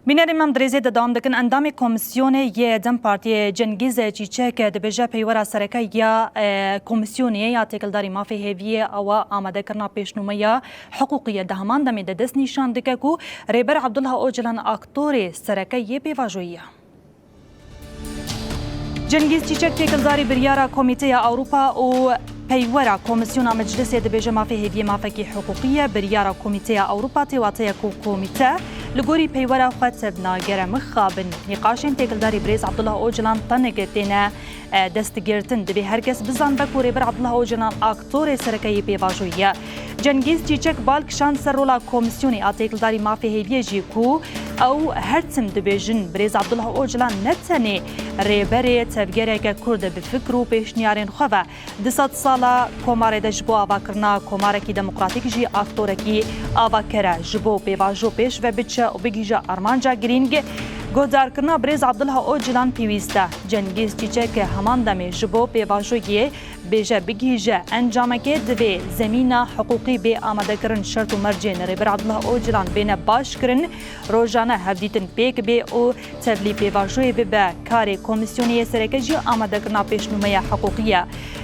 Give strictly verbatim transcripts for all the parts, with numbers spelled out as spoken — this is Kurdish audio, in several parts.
Bînerên me, em di rêzê de dewam dikin. Endamê komîsyonê yê DEM Partiyê Cengîz Çîçek dibêje, peywera sereke ya, e, komîsyonê ya têkildarî mafê hêviyê ew e amadekirina pêşnûmeya hiqûqî ye. Di heman demê de dest nîşan dike ku Rêber Abdullah Ocalan aktorê sereke yê pêvajoyî ye. Cengîz Çîçek, têkildarî biryara Komîteya Ewropa û peywera Komîsyona Meclisê, dibêje mafê hêviyê mafekî hiqûqî ye. Biryara Komîteya Ewropa tê wateya ku komîte li gorî peywera xwe tevna gere mixabin. Nîqaşên têkildarî birêz Abdullah Ocalan tenik têne, e, destgirtin. Divê her kes bizanbe ku Rêber Abdullah Ocalan aktorê sereke yê pêvajoyî ye. Cengîz Çîçek bal kişand ser rola Komîsyonê a Têkildarî Mafê Hêviyê jî ku ew her tim dibêjin, birêz Abdullah Ocalan ne tenê rêberê tevgereke Kurd e, bi fikr û pêşniyarên xwe ve di sedsala Komarê de ji bo avakirina komarekî demokratîk jî aktorekî avaker e. Ji bo pêvajo pêş ve biçe û bigihîje armanca girîng, guhdarkirina birêz Abdullah Ocalan pêwîst e. Cengîz Çîçek heman demê ji bo pêvajoyê bêje bigihîje encamekê, divê zemîna hiqûqî bê amadekirin, şert û mercên Rêber Abdullah Ocalan bêne başkirin, rojane hevdîtin pêk bê û tevlî pêvajoyê bibe karê Komîsyonê yê Sereke jî amadekirina pêşnûmeya hiqûqî ye.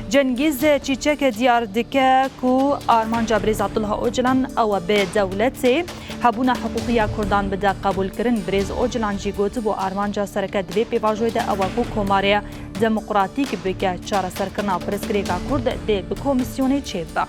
Cengîz Çîçek diyar dike ku armanca birêz Abdullah Ocalan ew e bi dewletê hebûna hiqûqî ya Kurdan bide qebûlkirin. Birêz Ocalan jî gotibû, armanca sereke di vê pêvajoyê de ew e ku komarê demokratîk bike. Çareserkirina pirsgirêka Kurd dê bi komîsyonê çêbibe.